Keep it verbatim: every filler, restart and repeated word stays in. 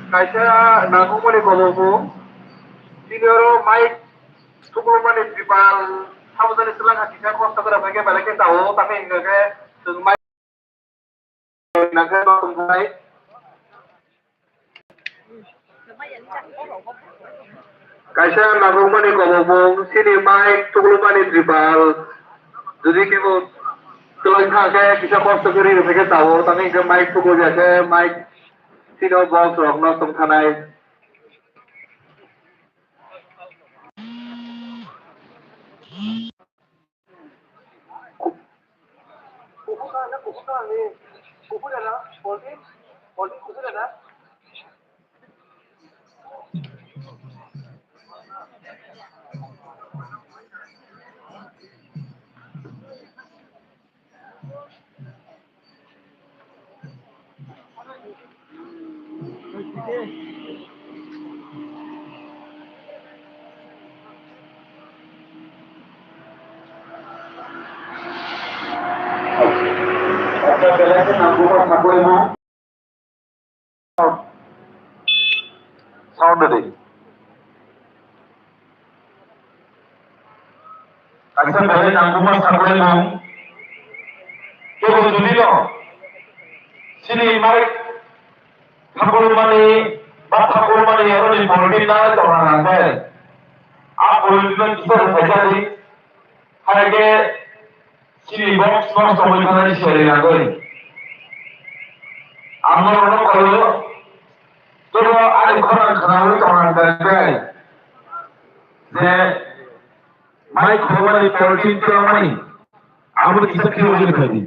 Kaisa nangkukmani kobo bo, senior o mic thuklukmani tripal, sabojani swlangha kisa kosto kwrwi khe belai khe tao, tamni hwnkhe chwng mic. Kaisa nangkukmani kobo bo, sini mic thuklukmani tripal. Jodi kebo twlang kha khe kisa kosto khe ri rw khe tao, tamo hwnkhe mic thukluk ya khe mic sino box rok no tong thanai. Sound ready. Kaisa belai nangkukma sakhlaimung. Kebo jodi no sini mic thakulmani ba thakulmani aroni polity nai tongna nangkhe. A polity no kisa se phaikha di. Haikhe sini box box tongwi thanani siyari nangwi. Ang norokno khaio, joto ani khorang khnaui tongna nangkhe je mic khorokmani polity tongmani, aboni kisa khe ujuni khaidi.